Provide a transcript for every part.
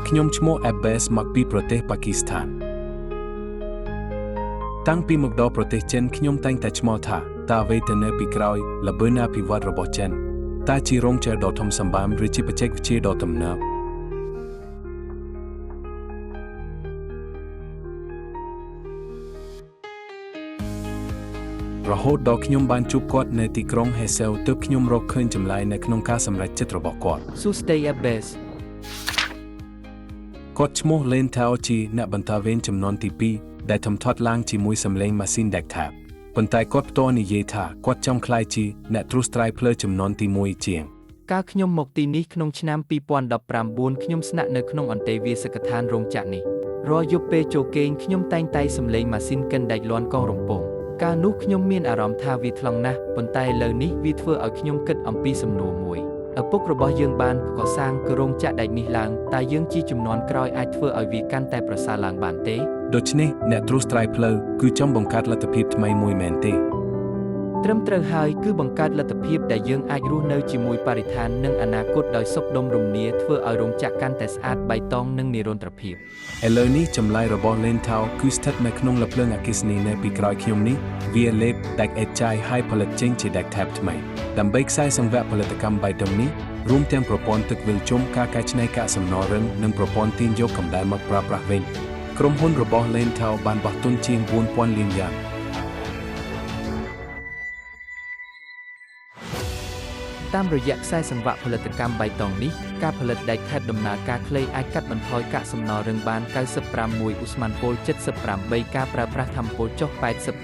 ខ្ញុំឈ្មោះ Abbas មកពីប្រទេសប៉ាគីស្ថានតាំងពីមកដល់ប្រទេសចិនខ្ញុំតែងតែឆ្ងល់ថាតើអ្វីទៅនៅពីក្រោយល្បឿនអភិវឌ្ឍរបស់ចិនតើជារោងចក្រដ៏ធំសម្បើមឬជាបច្ចេកវិទ្យាដ៏ទំនើបរហូតដល់ខ្ញុំបានជួបគាត់នៅទីក្រុងហេសែវទើបខ្ញុំរកឃើញចម្លើយនៅក្នុងការសម្រេចចិត្តរបស់គាត់ សួស្តី Abbas គាត់ឈ្មោះ Lin Tao ជាអ្នកបន្តវេនចំនួនទី2ដែលថំធាត់ឡើងជាមួយសម្លេងម៉ាស៊ីនដែកថែបប៉ុន្តែគាត់ផ្ទាល់និយាយថាគាត់ចង់ក្លាយជាអ្នកត្រួសត្រាយផ្លូវចំនួនទី1ជាង កាលខ្ញុំមកទីនេះក្នុងឆ្នាំ2019ខ្ញុំស្នាក់នៅក្នុងអន្តេវាសិកដ្ឋានរោងចក្រនេះរាល់យប់ពេលចូលគេងខ្ញុំតែងតែសម្លេងម៉ាស៊ីនកិនដែកលាន់កងរំពងកាលនោះខ្ញុំមានអារម្មណ៍ថាវាថ្លង់ណាស់ប៉ុន្តែឥឡូវនេះវាធ្វើឲ្យខ្ញុំគិតអំពីសំណួរមួយឪពុករបស់យើងបានកសាងរោងចក្រដែកនេះឡើងតើយើងជាជំនាន់ក្រោយអាចធ្វើឲ្យវាកាន់តែប្រសើរឡើងបានទេ ដូច្នេះអ្នកត្រួសត្រាយផ្លូវគឺចង់បង្កើតលទ្ធភាពថ្មីមួយមែនទេ ត្រឹមត្រូវហើយគឺបង្កើតលទ្ធភាពដែលយើងអាចរស់នៅជាមួយបរិស្ថាននិងអនាគតដោយសុខដុមរមនាធ្វើឲ្យរោងចក្រកាន់តែស្អាតបៃតងនិងនិរន្តរភាព ឥឡូវនេះចម្លើយរបស់ Lin Tao គឺស្ថិតនៅក្នុងលភ្លើងអគ្គិសនីនៅពីក្រោយខ្ញុំនេះវាលេបដែកអេតចាយហើយផលិតចេញជាដែកថែបថ្មីដើម្បីខ្សែសង្វាក់ផលិតកម្មបៃតងនេះរួមទាំងប្រព័ន្ធទឹកវិលជុំការកែច្នៃកាកសំណល់រឹងនិងប្រព័ន្ធទាញយកកម្ដៅមកប្រើប្រាស់វិញក្រុមហ៊ុនរបស់ Lin Tao បានបោះទុនជាង4000លានយ៉ាង តាមរយៈខ្សែសង្វាក់ផលិតកម្មបៃតងនេះការផលិតដែកថែបដំណើរការខ្លីអាចកាត់បន្ថយកាកសំណល់រឹងបាន95.1ឧស្ម័នពុល75.3ការប្រើប្រាស់ថាមពលចុះ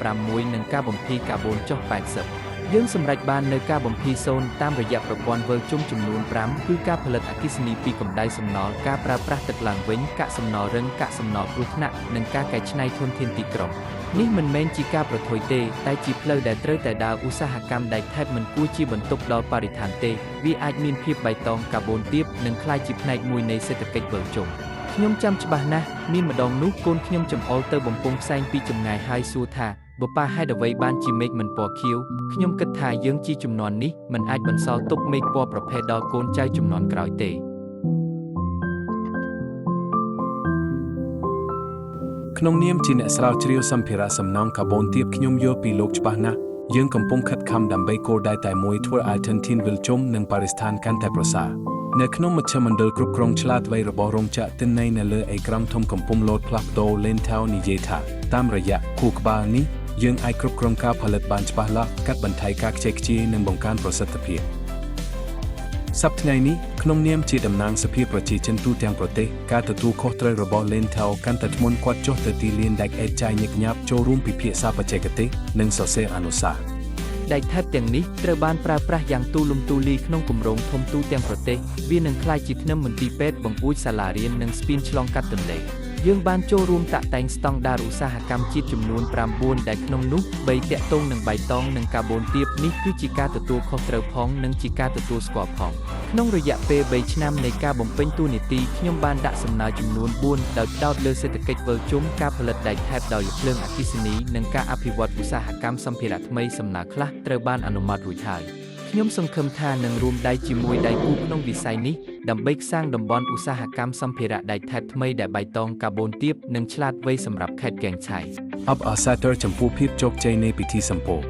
85.1និងការបំភាយកាបូនចុះ80យើងសម្រេចបាននូវការបំភាយសូន្យតាមរយៈប្រព័ន្ធវិលជុំចំនួន5គឺការផលិតអគ្គិសនីពីកម្ដៅសំណល់ការប្រើប្រាស់ទឹកឡើងវិញកាកសំណល់រឹងកាកសំណល់គ្រោះថ្នាក់និងការកែច្នៃធនធានទីក្រុងនេះមិនមែនជាការប្រថុយទេតែជាផ្លូវដែលត្រូវតែដើរឧស្សាហកម្មដែកថែបមិនគួរជាបន្ទុកដល់បរិស្ថានទេវាអាចមានភាពបៃតងកាបូនទាបនិងក្លាយជាផ្នែកមួយនៃសេដ្ឋកិច្ចវិលជុំខ្ញុំចាំច្បាស់ណាស់មានម្ដងនោះកូនខ្ញុំចំអល់ទៅបំពង់ផ្សែងពីចម្ងាយហើយសួរថាបប៉ាហេតុអ្វីបានជាមេឃមិនពណ៌ខៀវខ្ញុំគិតថាយើងជាជំនាន់នេះមិនអាចបន្សល់ទុកមេឃពណ៌ប្រផេះដល់កូនចៅជំនាន់ក្រោយទេ ក្នុងនាមជាអ្នកស្រាវជ្រាវសម្ភារៈសំណង់កាបូនទាបខ្ញុំយល់ពីលោកច្បាស់ណាស់យើងកំពុងខិតខំដើម្បីគោលដៅតែមួយធ្វើឲ្យធនធានវិលជុំនិងបរិស្ថានកាន់តែប្រសើរនៅក្នុងមជ្ឈមណ្ឌលគ្រប់គ្រងឆ្លាតវៃរបស់រោងចក្រទិន្នន័យនៅលើអេក្រង់ធំកំពុងលោតផ្លាស់ប្ដូរ Lin Tao និយាយថាតាមរយៈខួរក្បាលនេះយើងអាចគ្រប់គ្រងការផលិតបានច្បាស់លាស់កាត់បន្ថយការខ្ជះខ្ជាយនិងបង្កើនប្រសិទ្ធភាព សប្តាហ៍ថ្ងៃនេះក្នុងនាមជាតំណាងសភាប្រជាជនទូទាំងប្រទេសការទទួលខុសត្រូវរបស់ Lin Tao កាន់តែធ្ងន់គាត់ចុះទៅទីលានដែកអេតចាយញឹកញាប់ចូលរួមពិភាក្សាបច្ចេកទេសនិងសរសេរអនុសាសន៍ ដែកថែបទាំងនេះត្រូវបានប្រើប្រាស់យ៉ាងទូលំទូលាយក្នុងគម្រោងធំទូទាំងប្រទេសវានឹងក្លាយជាធ្នឹមមន្ទីរពេទ្យបង្អួចសាលារៀននិងស្ពានឆ្លងកាត់ទន្លេយើងបានចូលរួមតាក់តែងស្តង់ដារឧស្សាហកម្មជាតិចំនួន9ដែលក្នុងនោះ3តាក់ទងនឹងបៃតងនិងកាបូនទាបនេះគឺជាការទទួលខុសត្រូវផងនិងជាការទទួលស្គាល់ផងក្នុងរយៈពេល3ឆ្នាំនៃការបំពេញតួនាទីខ្ញុំបានដាក់សំណើចំនួន4ដោយផ្ដោតលើសេដ្ឋកិច្ចវិលជុំការផលិតដែកថែបដោយភ្លើងអគ្គិសនីនិងការអភិវឌ្ឍឧស្សាហកម្មសម្ភារៈថ្មីសំណើខ្លះត្រូវបានអនុម័តរួចហើយខ្ញុំសង្ឃឹមថានឹងរួមដៃជាមួយដៃគូក្នុងវិស័យនេះដើម្បីសាងតំបន់ឧស្សាហកម្មសម្ភារៈដែកថែបថ្មីដែលបៃតងកាបូនទាបនិងឆ្លាតវៃសម្រាប់ខេត្តកែងឆៃ អបអរសាទរចំពោះភាពជោគជ័យនៃពិធីសម្ពោធ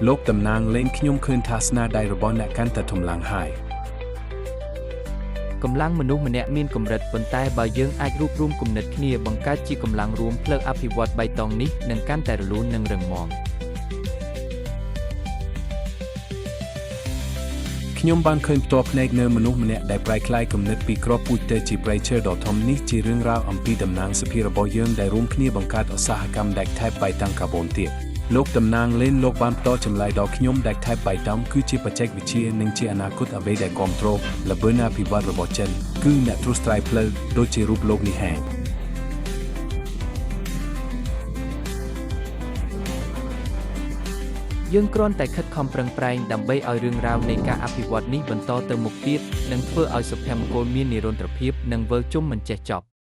លោកតំណាងលេងខ្ញុំឃើញថាស្នាដៃរបស់អ្នកកាន់តែធំឡើងហើយ កម្លាំងមនុស្សម្នាក់មានកម្រិតប៉ុន្តែបើយើងអាចរួបរួមគំនិតគ្នាបង្កើតជាកម្លាំងរួមផ្លូវអភិវឌ្ឍបៃតងនេះនឹងកាន់តែរលូននិងរឹងមាំ ខ្ញុំបានឃើញផ្ទាល់ភ្នែកនៅមនុស្សម្នាក់ដែលប្រែក្លាយគំនិតពីគ្រាប់ពូជទៅជាព្រៃឈើដ៏ធំនេះជារឿងរ៉ាវអំពីតំណាងសភារបស់យើងដែលរួមគ្នាបង្កើតឧស្សាហកម្មដែកថែបបៃតងកាបូនទាបលោកតំណាងលេនលោកបានផ្ដល់ចម្លើយដល់ខ្ញុំដែកថែបបៃតងគឺជាបច្ចេកវិទ្យានិងជាអនាគតអ្វីដែលគ្រប់គ្រងល្បឿនអភិវឌ្ឍរបស់ចិនគឺអ្នកត្រួសត្រាយផ្លូវដូចជារូបលោកនេះហែង យើងគ្រាន់តែខិតខំប្រឹងប្រែងដើម្បីឲ្យរឿងរ៉ាវនៃការអភិវឌ្ឍនេះបន្តទៅមុខទៀតនិងធ្វើឲ្យសុភមង្គលមាននិរន្តរភាពនិងវិលជុំមិនចេះចប់។